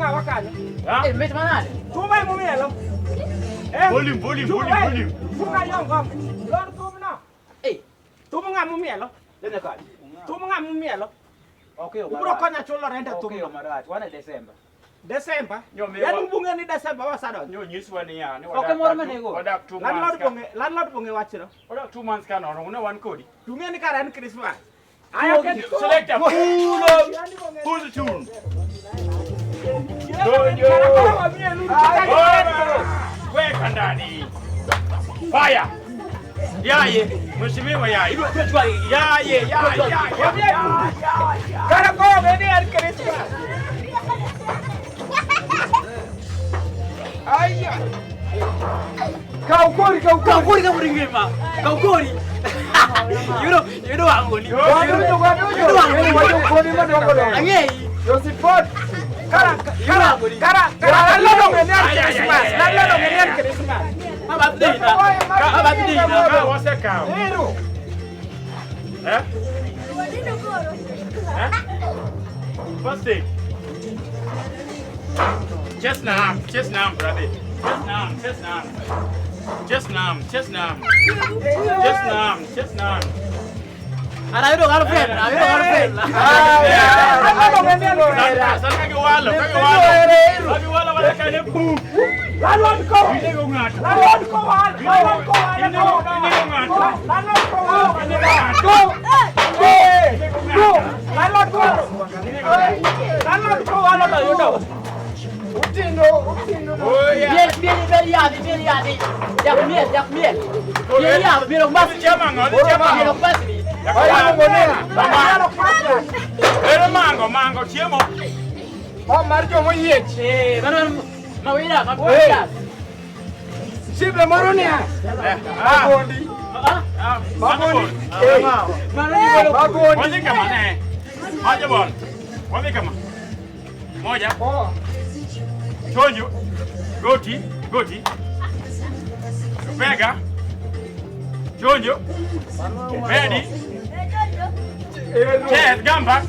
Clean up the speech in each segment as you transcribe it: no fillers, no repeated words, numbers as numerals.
ng'awa kanyo. Ha? Eh, mit manade? Thum ai mumielo. Eh? Volume, volume, Thum, volume, eh, volume. Thum kanyo ngom. Lor thum no. Eh, Thum ng'a mumielo. lene kanyo. Thum ng'a mumielo. Ok yo Ubro marach. konya chulo rent e Ok thum yo no. marach. Wan e Desemba. Desemba. Nyo miwa- Yaani ubung'e ni Desemba wasadonjo. Nyo nyiswa niya ni Ok wadak moro ka manego. wadak 2 Landlord months ka. bonge, landlord bonge wachno. Wadak 2 months ka nono, une wan kodi. Tung'e ni kara en Christmas. Aya ket Selector, pull up, pull the tune. Donjo. Weka ndani. Fire. Yaye, mheshimiwa yaye. Yaye, yaye, yaye. Kara koro ng'e ni en Christmas. Aya. Kaw kori, kaw kori. Kaukori ka ngima. Kaukori. Yudo yudo wangoni. Waduto, waduto. Yudo wangoni. Waduto kodi madongo dongo. Ang'eyi. Josipot. Kara kara kara kara landlord ong'e ni en Christmas. Landlord ong'e ni en Christmas. Ma birthday na. Ma birthday na. Ka wasekawo. Ero. Eh? Eh? First thing. Chest na arm, chest na arm, brother. Chest na arm, chest na arm. Chest na arm, chest na arm. Chest na arm, chest na arm. Ara yudo girlfriend. Ayudo girlfriend. Landlord ong'e ni en Sasa sasa kagiwalo, kagiwalo. Kagiwalo wala kane boom. Landlord ko. Inego ng'ato. Landlord ko wal. Landlord ko wal. Inego inego ng'ato. Landlord ko wal. Inego ng'ato. Go. Go. Go. Landlord ko. Landlord ko wal no yudo. Utindo, utindo. Oh yeah. Miel miel miel yadhi miel yadhi. Jak miel jak miel. Miel yadhi miel ok bas. Chiemo ang'o? Chiemo Miel ang'o? ok basni. Ero mango, mango, chiemo. Ma mar joma oyiech. Eh, mano mawira mawira. Sibe moro niya. Ah, Magondi. Ah, ah, mango. Eh, mano ni Magondi. Wadhi kama ne. Moja ball. Wadhi kama. Moja. Oh. Chonjo. Goti, goti. Bega. Chonjo. Bedi. Ero. Chest, gamba.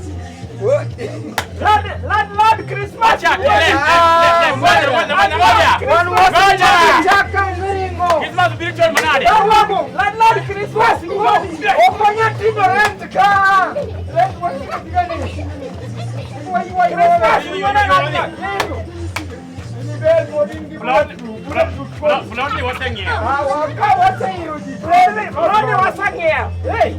Landlord, landlord Christmas. Acha, left, left, left, left. Moja, moja, moja, moja. Wan Moja. wasechaka miringo. Christmas biro chon manade. Bawago. Landlord Christmas. Ok wanyal tindo rent ka. Rent wasekatika ni. Waywa Christmas. Ero. Ber pod in gi Fulani, fulani waseng'iewo. Ah, ka waseyiro ji. Floni wasang'iewo. Hey.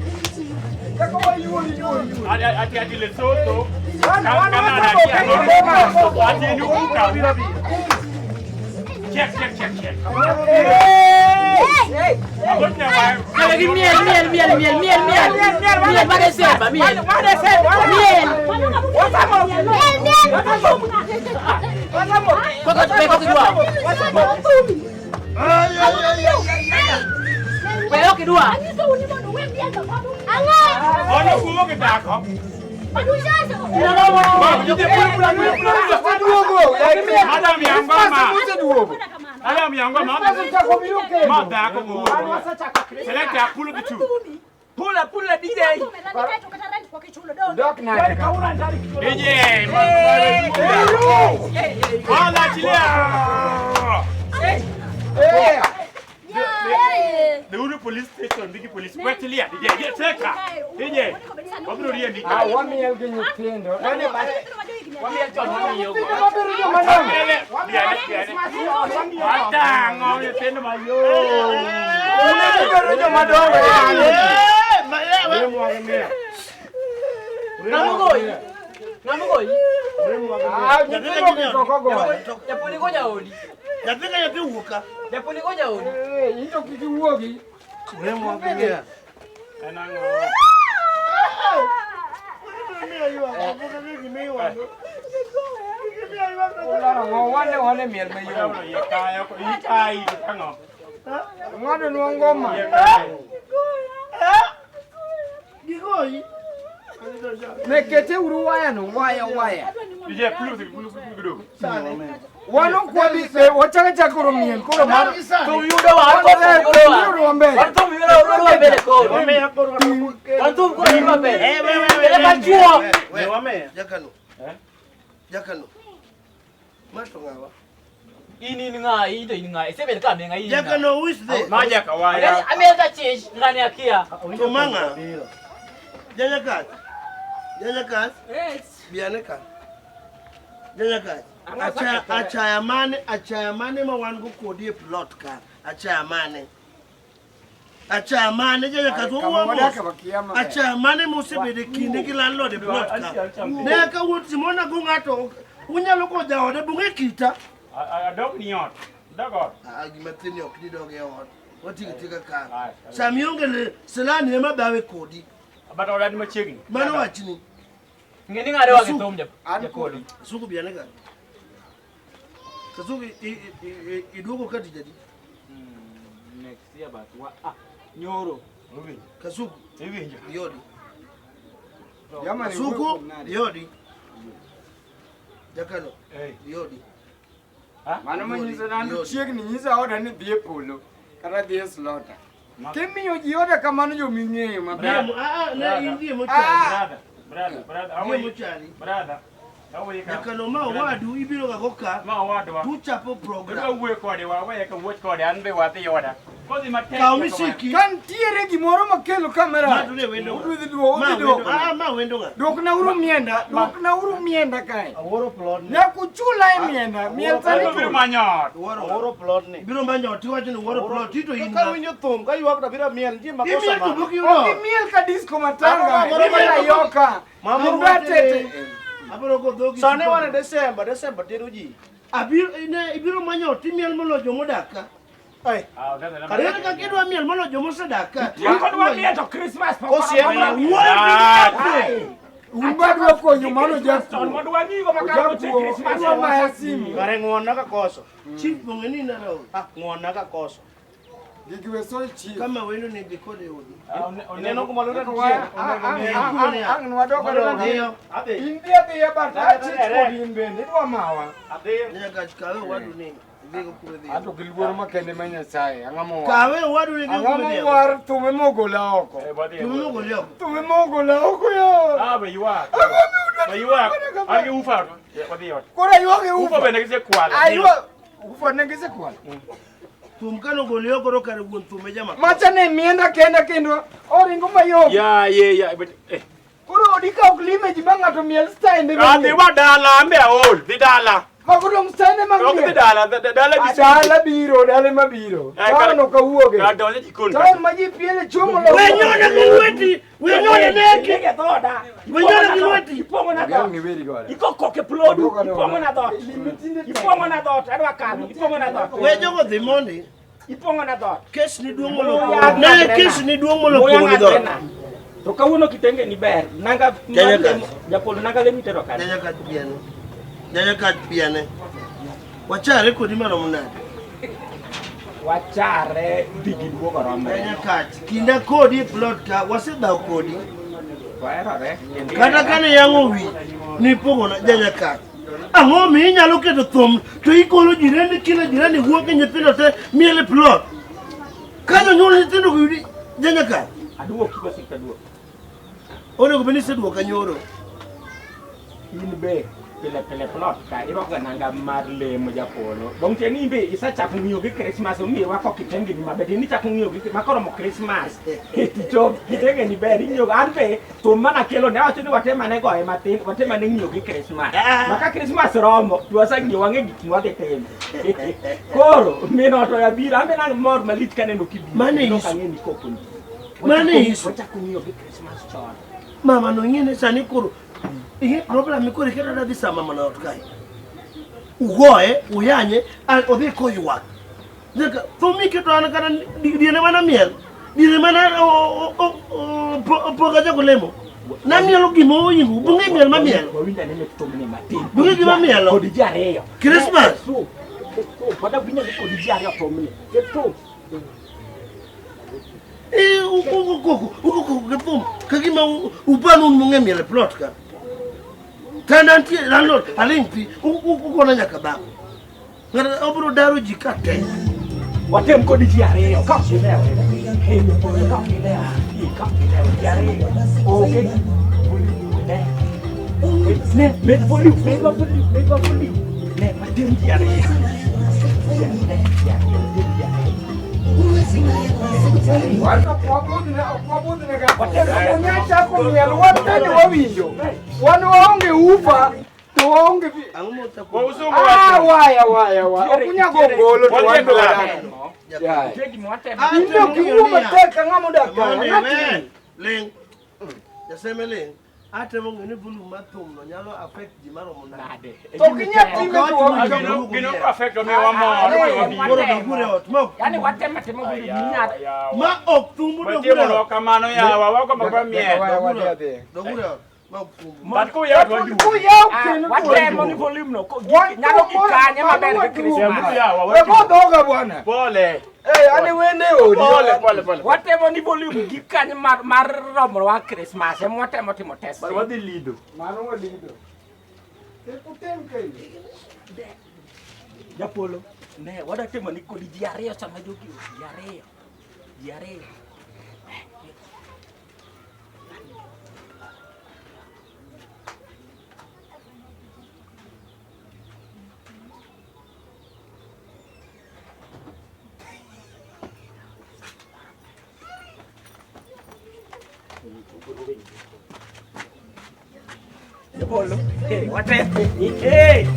Kaka wayuori yuori yuori. Ati ati ati Lesotho. Wan wan Canada, wasang'iewo. Ati Nukuka. Check, check, check, check. Hey. Abot na wa. Kale gi miel miel miel miel miel miel. Miel ma Desemba miel. Ma Desemba. Miel. Wasamo. Wasamo. Wasamo. Koko pe koko dwa. Wasamo. Pe ok idwa. Ono kuo gi dhako. Waduogo. Adam yangoma. Oseduogo. Adam yangoma. Osechako biro kendo. Ma dhako Wan mowuok. wasechako Christmas. Selector, pull the two. Pula pula DJ. Dok nade ka? Kaura ndani kidogo. DJ. Wala achilia. Eh. The Uru police station, Bigi police. Wechilia. DJ, DJ, teka. DJ. Wabiro riembi Ah, ka. wamiel gi nyithindo. Wamiel chon wamiyo. Nyithindo mabedo joma dongo. Biene, biene, biene. Watang'o nyithindo mayom. Un ema ubedo joma dongo. Ng'ama ogoyi? Ng'ama ogoyi? Ah, nyithindo gi to ok ogoyo. Japuonj go jaodi. Nyathi ka nyathi owuok ka. Japuonj go jaodi. Eh, in to kik iwuogi. En ang'o? Ularo ng'o, wane wane miel mayom. Oyawno iye kayo, iyi kayi to kang'o? Ng'ado nwa ngoma. Iye kayo. Gigoyi. Ne kete uru waya no, waya waya. DJ, pull the pull pull kidogo. Wan ok wabi, be wachako achaka koro miel, koro mar. Thum yudo wa, Wan thum yudo wa. yudo wa mbele. Wan thum yudo wa mbele koro. Wan thum koro yudo wa mbele. Mbele machuo. Jakano. Jakano. Ma to ng'awa? In in ng'a, in to in ng'a. Isebet ka me ng'a in. Jaka no who is this? Ma jaka waya. Amiel ka chich, ng'ani akia. To mang'a? Janyakach. Janyakach. Yes. Biane ka. Janyakach. Achaya achaya mane achaya mane ma wan go kodi e plot ka. Achaya mane. Achaya mane janyakach Kama wawuo wadake mos. wakia maber. Achaya mane mosebedo e kinde gi landlord e plot ka. Ne kawuono simona go ng'ato unyalo go jaode bung'e kita. Adok ni ot. Dok ot. Ah, gima thin ni ok didog e ot. Wating'o tika ka. Sami onge le silani ema dhawe kodi. But oda ni machiegni. Mano wachni. Ng'e ni ng'are wang'e thum An japolo. kodi. Kasuku biane ka. Kasuku iduogo ka tich adi? Next year but wa ah nyoro. Kasuku Iwinjo. yodi. Jamani, Kasuku wuoyo nade? yodi. Jakano Eh. yodi. Mano manyiso ni an Yodi. chiegni nyisa oda ni dhi e polo kata dhi e slota. Kimiyo ji oda kamano joming'eyo maber. Ah, ah, ne in dhi mochali. Ah! Brother, brother, brother. Dhi Aweyi. mochali. Brother. Aweyi ka. Jakano ma owadu ibiro ga go ka Ma owadwa. tuchapo Idwa program. wuoyo kode wa weye ka wuoch kode an be wadhi oda. Kodhi matek. Kaw misiki. Ka nitiere gimoro makelo kamera, Ma to ne wendo. udhi duoko, Ma udhi wendo. duoko. Ah, ma wendo ga. Duokna uru mienda, duokna uru mienda kae. Awuoro plot ni. Nyaka uchula e mienda, miel sani Biro chul. manyo ot. Wuoro. Awuoro plot ni. Ibiro manyo ot iwacho ni wuoro plot ito in Ka ng'a? winjo thum, ka ywak to abiro miel, nitie makosa Imiel to ma. pok Ok iyudo. imiel ka disco matanga, Ang'o ma- imiel ayoka. Mama Imbe atete. Abiro go dhogi. Sani wan e Desemba, Desemba tero ji. Abiro ne ibiro manyo ot imiel moloyo jomodak ka. Ai, Ah, that's a Ere kaka idwa miel moloyo jomosedak ka? Kodwa miel to Christmas pok Kosiem oromo. na- Wuoyo Ah, Un badwa konyo mano Chon jakuo. mondo wang'igo makar oche Ojakuo, Christmas. idwa maya simu. kare ng'won-na ka koso. Chief bong'e ni naro. Ah, ng'won-na ka koso. Gigi we soy chief. Kama wendo ni dhi kode odi. Ineno kuma lweta nitie? Ang' nwadok adoka. Dhiyo. Adhi. In dhi adhiya but achich kodi in bende, idwa mawa. Adhi. Nyaka kawe owadu ni. Idhigo kuma idhiyo. Ato gi luoro makende ma Nyasaye, ang'o mowar? Kawe owadu ni idhigo Ang'o kuma idhiyo. mowar thume mogola oko? Thume mogoli oko. Thume mogola oko yo. Ah, be ywak. Ang'o miudo Be ywak. thume An gi ufa. Wadhi ot. Koro aywak e Ufa ufa. bende gisekwalo. Aywak. Ufa ne gisekwalo. Thum kane ogoli oko to kare wuon thum e jama. Macha ne mienda kenda kendo oringo mayom. Ya, ye, ya, but eh. Koro odi ka ok lime ji ma ng'ato miel style Ah, dhi wa dala, an be aol. Dhi dala. Mago dong style mag Ok dhi miel. dala, dala Ah, gi Dala biro, dala mabiro. Eh, kare- Town ok awuoge. Kar donjo e jikon. Town ma ji piele chomo lo. We nyone gi lweti. We nyone neki. Nige dhoda. We nyone gi lweti. Ipong'o na dhoot. Ni weri godo. Iko koke plodu. Duoka dhoot. Ipong'o na dhoot. Ipong'o na dhoot. Adwa kadho. Ipong'o na dhoot. We jogo dhi mondi. Ipong'o na dhoot. Kes ni duong' molo Muya pong'o. Ne ng'adre kes na. ni duong' molo Muya pong'o ni ng'adre dhoot. na. To kawuono kitenge ni ber. Nanga Janya kazi. japolo nanga lemi tero kanye. Janyakach piane. Janyakach piane. Wachare kodi maromo nade? Wachare digi duogo romre. Janyakach, kinda kodi e plot ka wasedhaw kodi. Waherore. kendo Kata ihera. kane yang'o wi nipong'ona janyakach. Ang'o miyo inyalo keto thum to igolo jirani kila jirani wuok gi nyithindo te miel e plot. Ka jonyuol nyithindo go yudi janyakach. Aduoki kose aduoki. Onego bed ni iseduoka nyoro. In be pile pile plot ka irwako nanga mar lemo japolo. Dong tie ni in be isechako ng'iyo gi Christmas omiyo irwako kitenge ni maber. In ichako ng'iyo gi makoromo Christmas. Tichop kitenge ni ber ing'iyo an be thum mana kelo ne awacho ni watem ane goye matin watem ane ng'iyo gi Christmas. Maka Christmas romo to waseng'iyo wang'e gik mwadhi timo. Koro min ot oya biro an be namor malich kaneno kibiro. Mano e Kendo isu. ok ang'e ni koko ni. Mano e isu. Wachako ng'iyo gi Christmas chon. Mama no ing'e ni sani koro ing'e problem koro iketa nadhi sa mama na ot kae. Ugoye, uyanye, odhi koywak. Nyaka thum miketo an kata diere mana miel. Diere mana pok achako lemo. Namielo gima oingo, bung'e miel mamielo. Wawinj ane mek thumni matin. Bung'e gima mielo. Kod ji ariyo. Christmas. Thum. Thum. Wadawinj ane kod ji ariyo thumni. Ket thum. Eh, ugo koko, ugo koko gi thum. Ka gima upanu un mung'e miel e plot ka. Kanda antie landlord aling' pi, ugona nyaka dhako. Ng'ato obiro daro ji ka te. Watem kod ji ariyo. Ka ok gilewo. Eh, ka ok gilewo. Eh, ka ok gilewo. Ji ariyo. Onge. Ne. Ne, med volume, med volume, med volume. Ne matin ji ariyo. Wan ok wabudhne, ok wabudhne ga. Onya chako miel, wan bende wawinjo. Wan waonge ufa, to waonge Ang'o mochako? Wausungu Ah, wacho. waya, waya, waya. Ok unyal go golo to wan Nitie wadak. Yeah. Nitie gima watemo. Ah, In ok iwuo matek ka ng'ama odak ka. Mondi, Ng'ati. we, ling. Jaseme ling. Atemo ng'eyo ni volume mar thum no nyalo affect ji maromo nade. Nade. To ok inyal time to wawinjo. Gino gino perfect omiwa mor, omiwa biro. Koro dogure ot ma ok Yaani watemo atema volume minyalo. ma ok thumbu dogure Watimo ot. kamano yawa, wako makwa miel. Waya, wadhi adhiya. Dogure ot ma ok thumbu. But kuyaw to waduogo. Kuyaw kendo to Watemo ni waduogo. volume no Wan nyalo to mor- gikanye maber mano gi waduogo. Christmas. Yawa, We go dhoga bwana. Pole. Eh, ane wende odi. Pole, pole, pole. Watemo ni volume gikanye mar mar romo wa Christmas ema watemo timo test. But wadhi lido. Mano walido. Kik utem kendo. Japolo, ne wadwa timo ni kodi ji ariyo sama jogi ji ariyo. Ji ariyo. Japolo, eh, watemo. Eh.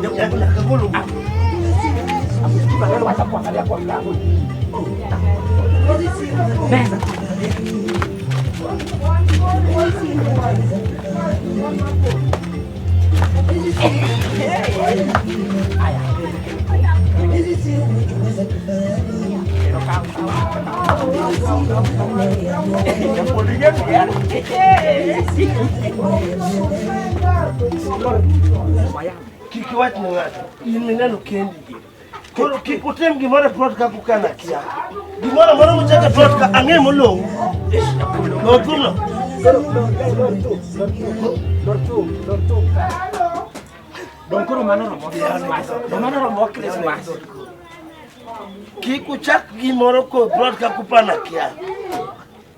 Nyaka golo Wewe wacha kuangalia kwa mlango. Nenda. Kik iwach ne ng'ato. In mineno kendi. Koro kik utim gimoro e plot kaka ukana kia. Gimoro amora muchako e plot ka ang'e molong'u. Lor thumno. Dong koro mano romo Christmas. Dong mano romo Christmas. Kik uchak gimoro ko plot kaka upana kia.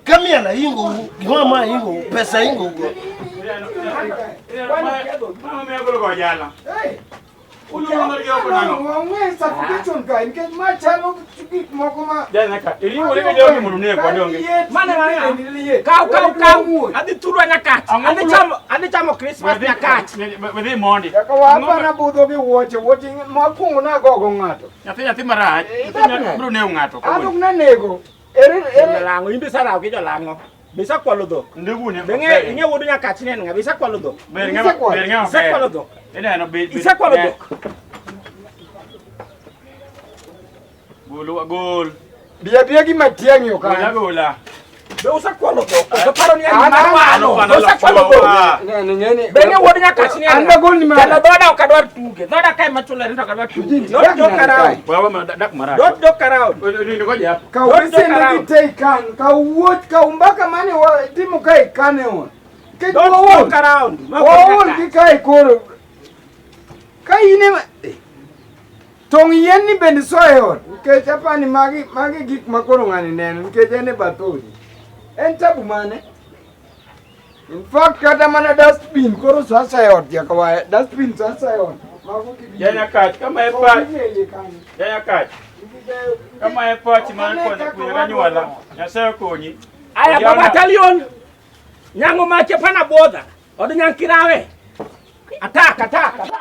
Ka miel ahingou, gimoro amora ahingou, pesa ahingou go. Mama miyo golo go jala. Hey! Uluongo mar gi oko nang'o? Wang'e suffocation ka nikech ma chalo gik moko ma Jala nyaka. Iriwore gi jogi mondo uneg wadonge. Mane mane. Liet. Kaw kaw kaw. Adhi thurwa nyakach. Ang'o Adhi chamo adhi chamo Christmas nyakach. Wedhi mondi. Nyaka wapana budho gi wuoche, wuoche mokwongo nagogo ng'ato. Nyathi nyathi marach. Eh, idapne. Biro nego ng'ato. An ok nanego. Ere ere Jolang'o, in be isarawo gi jolang'o. Be isekwalo dhok. Ndugune. Be ing'e ing'e wuod nyakach ni en ng'a? Be isekwalo dhok. Ber ng'ama ber ng'ama. Isekwalo dhok. Ineno be. Isekwalo dhok. Gol gol. Biya biya gi Matiang'i Gola okany. gola. Be usekwalo dhok. Koso paro ni en An- mar an- walo. an- Be usekwalo dhok. Ne ne ng'eni. Be ing'e wuod nyakach ni en An ng'a? dagol ni Kendo mara. dhoda ok adwar tuge. Dhoda kae machulore to ok adwar tuge. Eugene, Don't dak joke nade around. kae? Wawa ma dak marach. Don't joke around. Nindo ko jap. Kaw Don't besende joke gi around. te ikan, kaw wuoch, kaw mbaka mane wa timo ka ikane on. Nikech Don't waol. joke around. Ma wuod Waol nyakach. gi kae koro. Ka in ema tong' yien ni bende soyo e ot nikech apani magi magi gik ma koro ng'ani neno nikech en e bath odi. En tabu mane? In fact kata mana dustbin koro so asa e ot nyaka wa dustbin so asa e ot. Mago kibiro. Janya kach kama e pach. Ok iye kanyo. Janya kach. Kama e pach mar konyo puonjo anyuola. Nyasaye okonyi. Aya Ojana- baba talion. Nyango mache pana bodha. Od nyankirawe. Attack attack attack.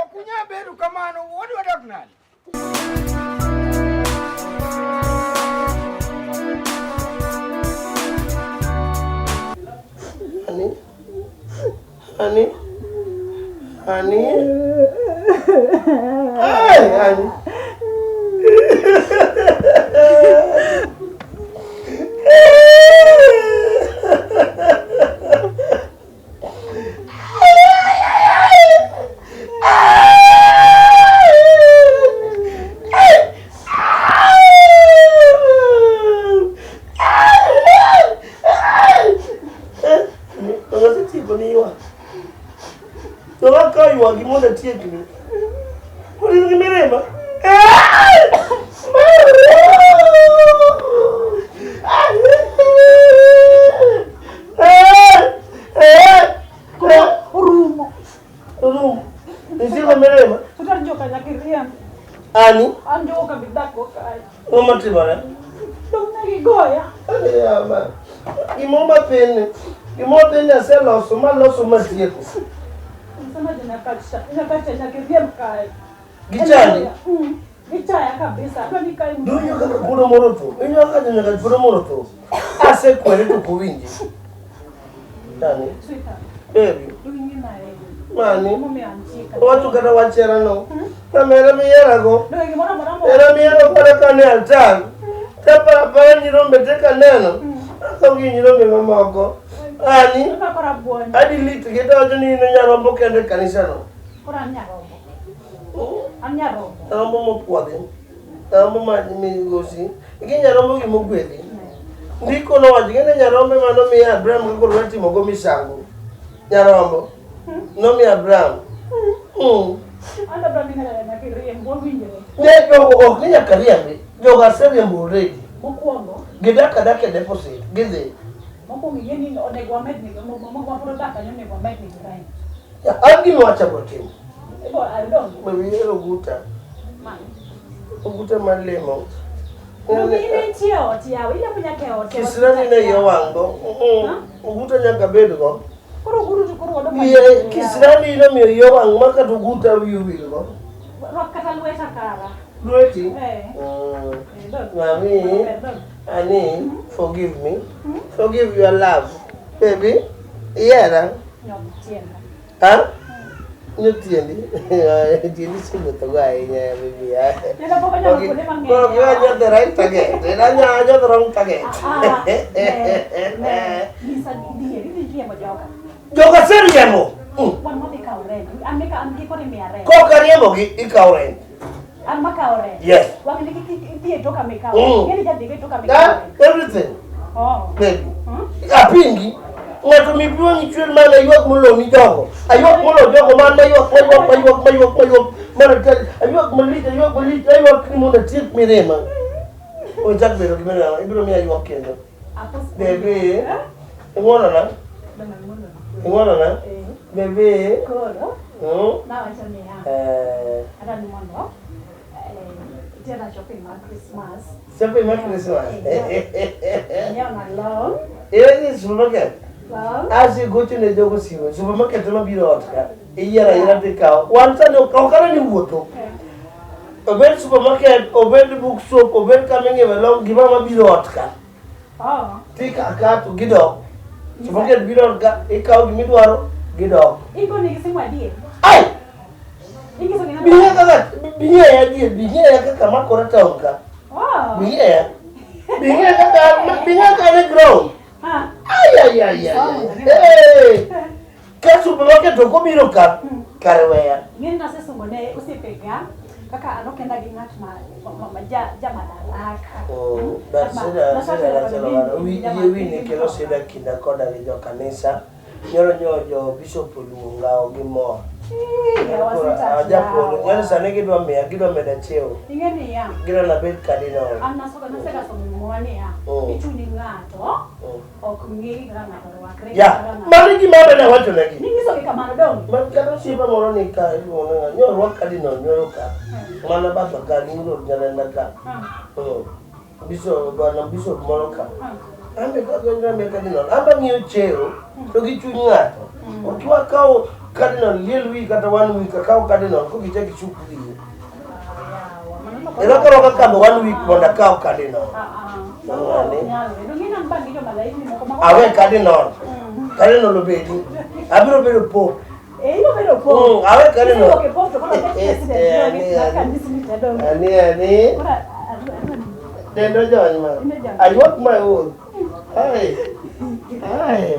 Ok unyal bedo kamano, wadwa dak nade? Honey? Honey? Honey? Hey, honey. Honey, mondo atiekni. Koro in gi mirima. Orumo. Orumo. Nitie mirima. Sweetheart joka nyaka iriemb. Ani? An joka bi dak go kae. Ang'o motimore? Dong ne gigoya. Ama. Gimoro mathin, gimoro thin aseloso maloso matieko. Msema nyakacha, nyakacha nyaka iriemb kae. Gichandi? Gichaya kabisa. Adwa ni kae. Donjo kaka puodho moro otho. Inyo kaka nyaka puodho moro otho. Asekwere to ok owinji. Dani, Sweetheart, baby, dong ing'e nae. mani. Momiyo anchika. Owacho kata wach herano. Namera miherago. Dong gimoro amora mo. Hera mihero koda kane altar. Tapara nyirombe te kaneno. Akaw gi nyirombe mamoko. Ani, Kaka koro abuonjo. adilit gi to wacho ni in e nyarombo kende e kanisano. Koro an nyarombo. An nyarombo. Nyarombo mopuodhi. Nyarombo ma migosi. Gi nyarombo gi mogwedhi. Ndiko nowacho gine nyarombe mano mi Abraham kaka odwa timogo misango. Nyarombo. Nomi Abraham. An adwa ni ng'ato nyaka iriemb, wawinjre. Ne jogo ok ni nyaka riembi. Jogo aseriembo already. Mokwongo, Gidak adaka e deposit. Gidhi. mokwongo ing'e ni onego wamed negi, moko dak kanyo onego wamed negi rent. An gima wachako timo. Ibo adongo. Be wihero oguta. Mano. Oguta mar lemo. Donge in entie e ot yawa, ilemo nyaka e ot. Kisirani ne iye wang' go. Oguta nyaka bed go. Koro oguru to koro wadok. Iye kisirani nomiyo iye wang' ma kata oguta wiyi owil go. Rwak kata lweta kara. Lweti. Eh. Eh, dong. Mami. Maber, dong. Ani, forgive me. Forgive your love. Baby, ihera. Nyom tienda. Ha? Nyo tiendi. Tiendi siwuothogo ahinya baby. Nenda pok anyalo kuonde mang'eny. Koro kiwa nyo the right target. Ina nyo the wrong target. Ah, ne, nyisa adier, idhi riembo joka. Joka aseriembo. Wan wadhi kawo rent. An meka an gikone miya rent. Kok ariembogi, ikawo rent. An makawo rent. Yes. Wang' ni kik idhi e toka mikawo. Ng'eni jadhigo e toka mikawo That, rent. everything. Oh. Baby. Hmm? Apingi. Ng'ato mi pi wang'i chwer mana aywak molo ni jogo. Aywak molo jogo man maywak maywak maywak maywak maywak mana aywak malich aywak malich aywak ni mondo atiek mirima. Ochak bedo gi mirima, ibiro miya ywak kendo. Apos- Baby, Eh? ing'wonona? Dong ang'wono. Ing'wonona? Eh. Baby. Koro, Hmm? nawacho niya, Eh, adwa ni mondo itera shopping mar Christmas. shopping mar Christmas. Nyiew na long, Ere supermarket. long. Asegocho ne jogo simu. Supermarket ema biro ot ka. Iyiero ayiera tikawo. Wan sani ok ane ni wuotho. Eh. Obed supermarket, obed bookshop, obed kama ing'iewe long, gimoro mabiro ot ka. Oh. Tika ka to gidok. Supermarket biro ot ka, ikawo gimidwaro, gidok. Igoni gi simu adier. Ai! Inyiso gi Bing'e kaka, bing'eya adier, bing'eya kaka makora town ka. Oh. Bing'eya. Bing'eya kaka, bing'eya kaka ne ground. Ah. Ai, ai, ai, ai. Hey! Ka supermarket ok obiro ka, kare weya. Ng'eni nasesungo ne osiepega kaka an okenda gi ng'at ma, ma ja madaraka. Oh, but Ma- sida sida ma- lachelo mano wi ma- yie wi ne kelo sida kinda koda gi jo kanisa. Nyoro nyo jo bishop oluonga ok gimor. Ii, yawa Koro, sweetheart, ah, japolo, yawa. ng'ani sani gidwa miya, gidwa meda cheo. Ing'e niya, Gidwa nabed cardinal. an nasega somo muma niya, ichuni ng'ato ok ng'i kaka ng'ato rwakre. Ya, kaka ng'ato- mano gima bende awacho negi. Ninyisogi kamano dong. Man kata osiepa moro ni ka iluongo ni ng'a, nyo orwak cardinal nyoro ka. Mana batha ka, Ring Road Nyalenda ka. Ah, Bishop, bwana bishop moro ka. ah. Ambe ka donjo ame cardinal. Amba ng'iyo cheo to gi chuny ng'ato. Ok wakaw cardinal liel wi kata one week akaw cardinal ko gichak gichuk wiye. Yawa, mano ok- Ero koro kakadho one week mondo akaw cardinal. Ah, ah. Mano. Nyalre. Dong in an bang' gi jomalaini moko ma- Awe cardinal. Cardinal obedi. Abiro bedo pope. Eh, ibiro bedo pope. Awe cardinal. Isewuok e pope to koro obed president, Eh, dong, ani, mar ani. kanisni te dong. Ani ani. Koro Dendo jony ma. Dendo jony. Aywak ma ool. Ai. Ai.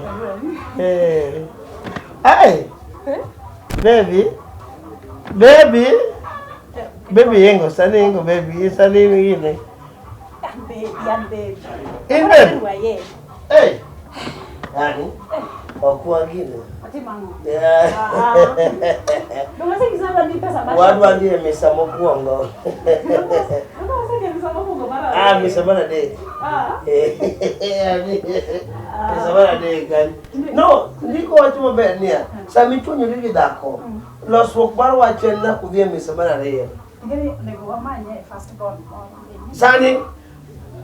Eh. Ai. Baby. Baby. Baby ingo sani ingo baby sani ine. An baby, an baby. In Koro baby? abiro aye. Hey. Ani. Ok wagine. Atimo ang'o? Yeah. Ah. Donge asenyisa adwa ni pesa mar Wadwa dhi e misa mokwongo. Donge wasedhi e misa mokwongo mar Ah, ariyo? misa mar adek. Ah. Misa mar adek. No, ndiko wacho maber niya, sama ichwanyori gi dhako, losruok mar wach en nyaka udhi e misa mar ariyo. Ingeni onego wamanye first born moro. Sani,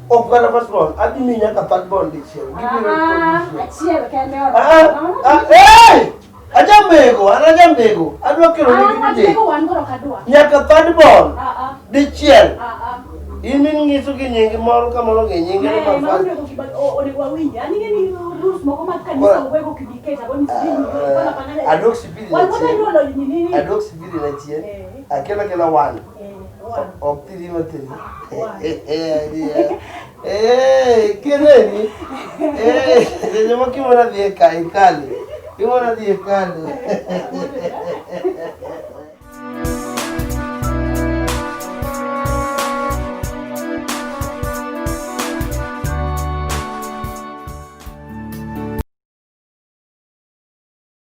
ok kata first born, adhi miyi nyaka third born dichiel. Gibiro Ah, dichiel. achiel kende Ah, ah, hey! Ajambego, an ajambego. Adwa kelo Ah, ni gidek. wachego wan koro ok adwa. Nyaka third born Ah, ah, dichiel. ah, ah. In ing'iso gi nying moro ka moro gi nyinge Ne, ni mano mar first. onego onego wawinji. An ing'e ni rules moko mag kanisa owego kibiketa, go ni sijui ni pana pana. Adwok sibili Wan na pod chien. anyuolo nini? Adwok sibili na chien. Eh. Akelo akela one. Eh, one. Ok three ma three. One. Eh, kineni? Eh, seche moko imona dhi e hekalu. Imona dhi e hekalu.